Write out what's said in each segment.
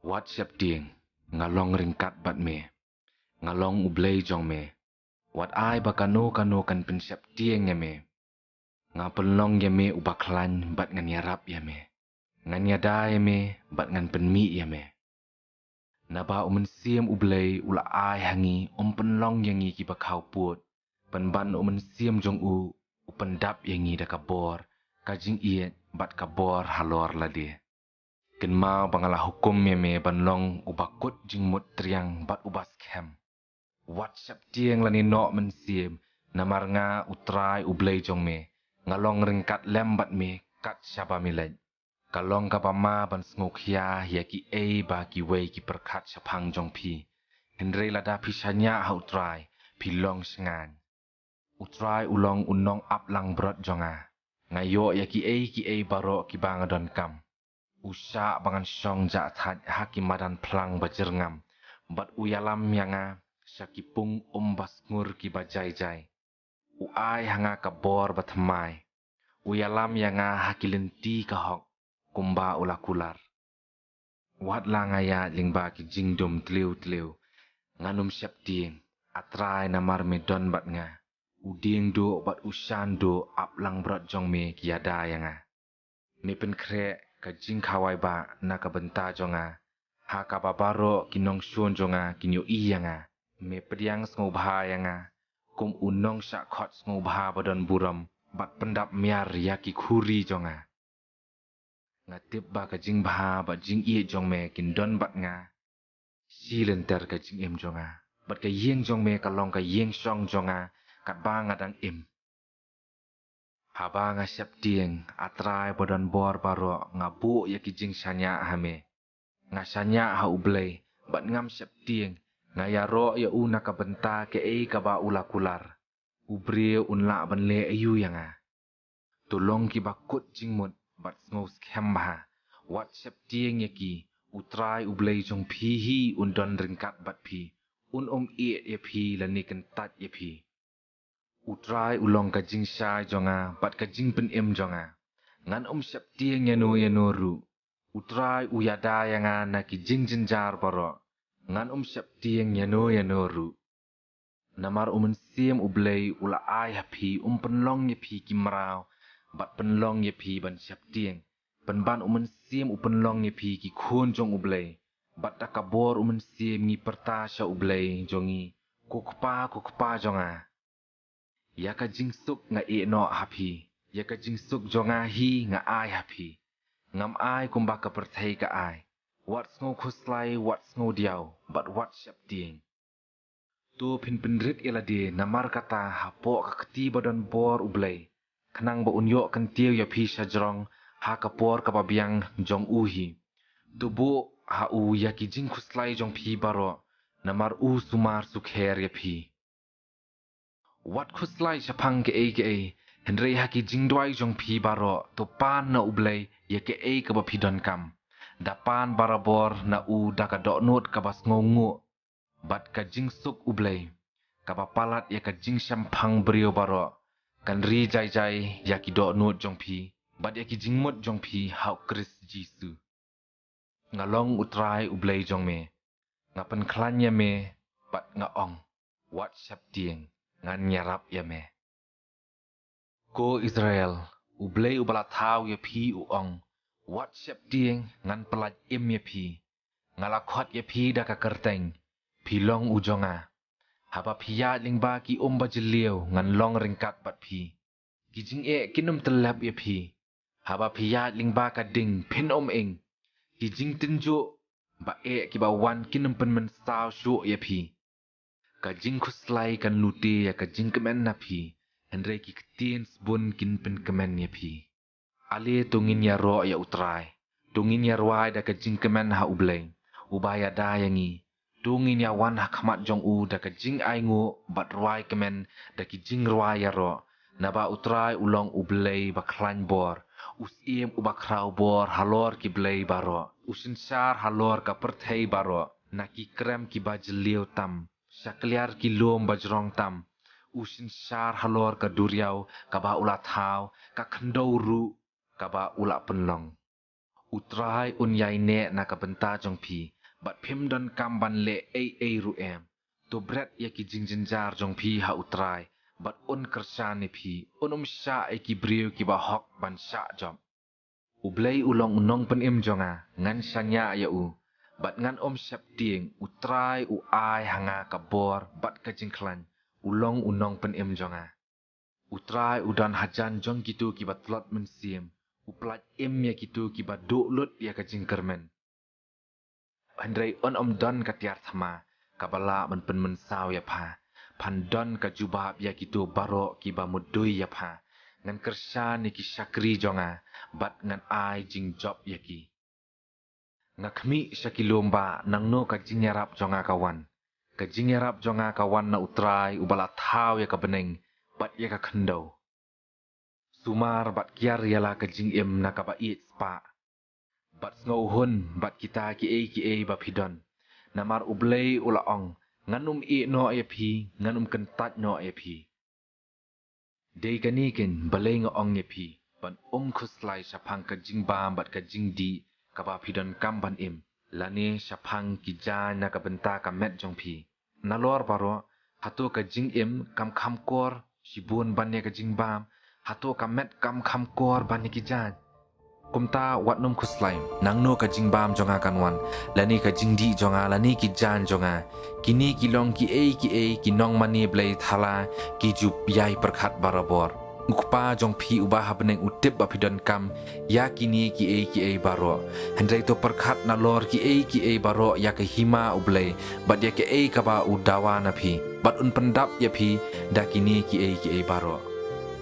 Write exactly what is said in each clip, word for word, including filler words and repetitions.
Wat sheptieng, nga long ryngkat bad me. Nga long U Blei jong me. Wat ai ba kano kano kan pynsheptieng ïa me. Nga pynlong ïa me uba khlaiñ bad ngan ïarap ïa me. Ngan ïada ïa me bad ngan pynmih ïa me. Naba U Mynsiem U Blei u la ai ha ngi, um pynlong ïa ngi kiba khaw pud. Pynban U Mynsiem jong u u pyndap ïa ngi da ka bor, ka jingïeit bad ka bor halor lade. Kynmaw ba nga la hukum ïa me ban long uba kut jingmut triang bad uba skhem. Wat sheptieng lane noh mynsiem, namar nga U Trai U Blei jong me, nga long ryngkat lem bad me kat shaba me leit. Ka long kaba ma ban sngewkhia ïa kiei ba kiwei ki pyrkhat shaphang jong phi. Hynrei lada phi shaniah ha U Trai, phi long shngain. U Trai u long u nongaplangbrot jong nga. Nga ïoh ïa kiei kiei baroh kiba nga donkam. U shah ba ngan shong jahthait ha ki madan phlang ba jyrngam, bad u ïalam ïa nga sha ki pung um ba sngur kiba jai jai. U ai ha nga ka bor ba thymmai. U ïalam ïa nga ha ki lynti ka hok, kumba u la kular. Wat la nga ïaid lyngba ki jingdum tliw tliw, ngan ym sheptieng, A Trai, namar me don bad nga. U dieng duh bad u shan duh aplangbrot jong me ki ïada ïa nga. Me pynkhreh ka jingkhawai bah na ka bynta jong nga. Ha kaba baroh ki nongshun jong nga kin ïohi ïa nga. Me pdiang sngewbha ïa nga kum u nongshah khot sngewbha ba don burom, bad pyndap miar ïa ki khuri jong nga. Nga tip ba ka jingbha bad jingïeit jong me kin don bad nga shi lynter ka jingim jong nga, bad ka ïing jong me ka long ka ïing shong jong nga katba nga dang im. Haba nga sheptieng, A Trai ba don bor baroh, nga buh ïa ki jingshaniah ha me. Nga shaniah ha U Blei, bad ngam sheptieng, nga ïaroh ïa u na ka bynta kaei kaba u la kular. U briew un lah ban leh aïu ïa nga? To long kiba kut jingmut bad sngewskhem bha. Wat sheptieng ïa ki, U Trai U Blei jong phi hi un don ryngkat bad phi. Un ym ïeh ïa phi lane kyntait ïa phi. U Trai u long ka jingshai jong nga bad ka jingpynim jong nga. Ngan ym sheptieng ïano ïano ruh. U Trai u ïada ïa nga na ki jingjynjar baroh. Ngan ym sheptieng ïano ïano ruh. Namar U Mynsiem U Blei u la ai ha phi, um pynlong ïa phi ki mraw bad pynlong ïa phi ban sheptieng. Pynban U Mynsiem u pynlong ïa phi ki khun jong U Blei. Bad da ka bor U Mynsiem ngi pyrta sha U Blei jong ngi, Ko Kpa, Ko Kpa jong nga. Ïa ka jingsuk nga ïeh noh ha phi. Ïa ka jingsuk jong nga hi nga ai ha phi. Ngam ai kumba ka pyrthei ka ai. Wat sngewkhuslai, wat sngewdiaw, bad wat sheptieng. To phin pynrit ïa lade namar kata hapoh ka kti ba don bor U Blei, khnang ba un ïoh kyntiew ïa phi shajrong ha ka por kaba biang jong u hi. To buh ha u ïa ki jingkhuslai jong phi baroh, namar u sumar sukher ïa phi. Wat khuslai shaphang kaei kaei, hynrei ha ki jingduwai jong phi baroh, to pan na U Blei ïa kaei kaba phi donkam. Da pan barabor na u da ka dohnud kaba sngewnguh, bad ka jingsuk U Blei, kaba palat ïa ka jingshemphang briew baroh, kan ri jai jai ïa ki dohnud jong phi, bad ïa ki jingmut jong phi ha U Khrist Jisu. Nga long U Trai U Blei jong me. Nga pynkhlaiñ ïa me, bad nga ong, wat sheptieng, ngan ïarap ïa me. Ko Israel, U Blei uba la thaw ïa phi u ong, wat sheptieng, ngan pyllait im ïa phi. Nga la khot ïa phi da ka kyrteng, phi long u jong nga. Haba phi ïaid lyngba ki um ba jylliew, ngan long ryngkat bad phi. Ki jingeh kin ym tyllep ïa phi. Haba phi ïaid lyngba ka ding, phin ym ing. Ki jingtynjuh ba eh kiba wan kin ym pynmynsaw shuh ïa phi. Ka jingkhuslai kan lute ïa ka jingkmen na phi, hynrei ki ktien sbun kin pynkmen ïa phi. Ale to ngin ïaroh ïa U Trai. To ngin ïarwai da ka jingkmen ha U Blei, uba ïada ïa ngi. To ngin ïawan ha khmat jong u da ka jingainguh bad rwai kmen da ki jingrwai ïaroh. Naba U Trai u long U Blei ba khlaiñ bor, u Syiem uba khraw bor halor ki blei baroh, u synshar halor ka pyrthei baroh, na ki krem kiba jylliew tam, sha kliar ki lum ba jrong tam, u synshar halor ka duriaw kaba u la thaw, ka khyndew ruh kaba u la pynlong. U Trai un ïaineh na ka bynta jong phi, bad phim donkam ban leh ei ei ruh em. To bret ïa ki jingjynjar jong phi ha U Trai, bad un kyrshan ïa phi. Un ym shah ïa ki briew kiba hok ban shah jop. U Blei u long u nongpynim jong nga, ngan shaniah ïa u, bad ngan ym sheptieng. U Trai u ai ha nga ka bor bad ka jingkhlaiñ, u long u nongpynim jong nga. U Trai u don hajan jong kito kiba tlot mynsiem, u pyllait im ïa kito kiba duh lut ïa ka jingkyrmen. Hynrei un ym don ka tiar thma kaba lah ban pynmynsaw ïa pha, phan don ka jubab ïa kito baroh kiba mudui ïa pha. Ngan kyrshan ïa ki shakri jong nga, bad ngan ai jingjop ïa ki. Nga khmih sha ki lum ba, nangno ka jingïarap jong nga ka wan? Ka jingïarap jong nga ka wan na U Trai uba la thaw ïa ka bneng bad ïa ka khyndew. Sumar bad kiar ïa la ka jingim na kaba ïeit spah, bad sngewhun bad kita kiei kiei ba phi don. Namar U Blei u la ong, ngan ym ïeh noh ïa phi, ngan ym kyntait noh ïa phi. Dei kane keiñ balei nga ong ïa phi, ban ym khuslai shaphang ka jingbam bad ka jingdih kaba phi donkam ban im, lane shaphang ki jaiñ na ka bynta ka met jong phi. Nalor baroh, hato ka jingim kam kham kor shibun ban ïa ka jingbam? Hato ka met kam kham kor ban ïa ki jaiñ? Kumta wat nym khuslai, nangno ka jingbam jong nga kan wan, lane ka jingdih jong nga, lane ki jaiñ jong nga? Kine ki long kiei kiei ki nongmane blei thala ki ju ïai pyrkhat barabor. U Kpa jong phi uba ha bneng u tip ba phi donkam ïa kine kiei kiei baroh. Hynrei to pyrkhat nalor kiei kiei baroh ïa ka hima U Blei, bad ïa kaei kaba u dawa na phi, bad un pyndap ïa phi da kine kiei kiei baroh.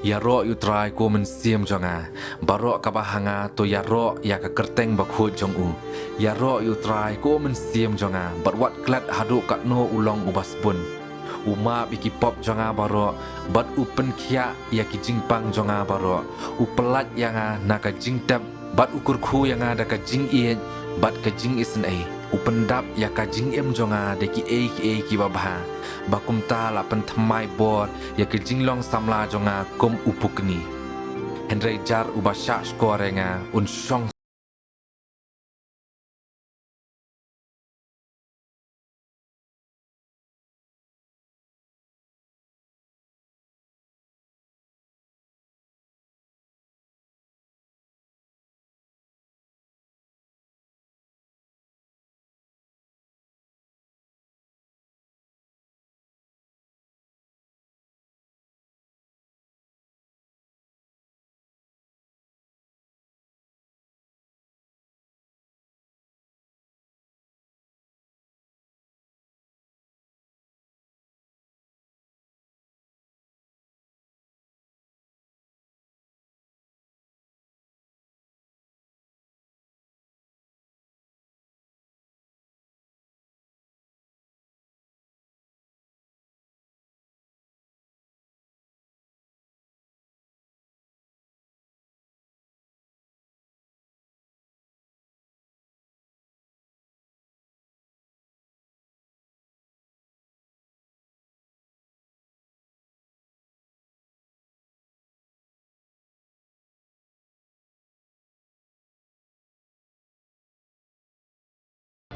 Ïaroh ïa U Trai ko mynsiem jong nga, baroh kaba ha nga to ïaroh ïa ka kyrteng bakhuid jong u. Ïaroh ïa U Trai ko mynsiem jong nga, bad wat klet haduh katno u long uba sbun. U map ïa ki pop jong nga baroh, bad u pynkhiah ïa ki jingpang jong nga baroh. U pyllait ïa nga na ka jingtep, bad u kyrkhu ïa nga da ka jingïeit bad ka jingisynei. U pyndap ïa ka jingim jong nga da kiei kiei kiba bha, ba kumta la pynthymmai bor ïa ka jinglong samla jong nga kum u pukni. Hynrei jar uba shah shkor ïa nga un shong.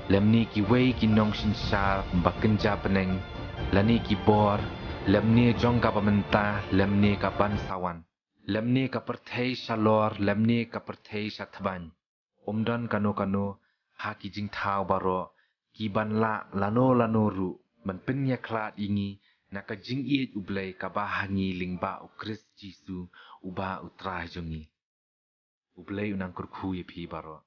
Lymne kiwei ki nongsynshar ba kynja bneng, lane ki bor, lymne jong kaba mynta, lymne ka ban sa wan, lymne ka pyrthei shalor, lymne ka pyrthei sha tbaiñ. Um don kano kano ha ki jingthaw baroh ki ban lah lano lano ruh ban pynïakhlad ïa ngi na ka jingïeit U Blei kaba ha ngi lyngba U Khrist Jisu, uba U Trai jong ngi. U Blei un nang kyrkhu ïa phi baroh.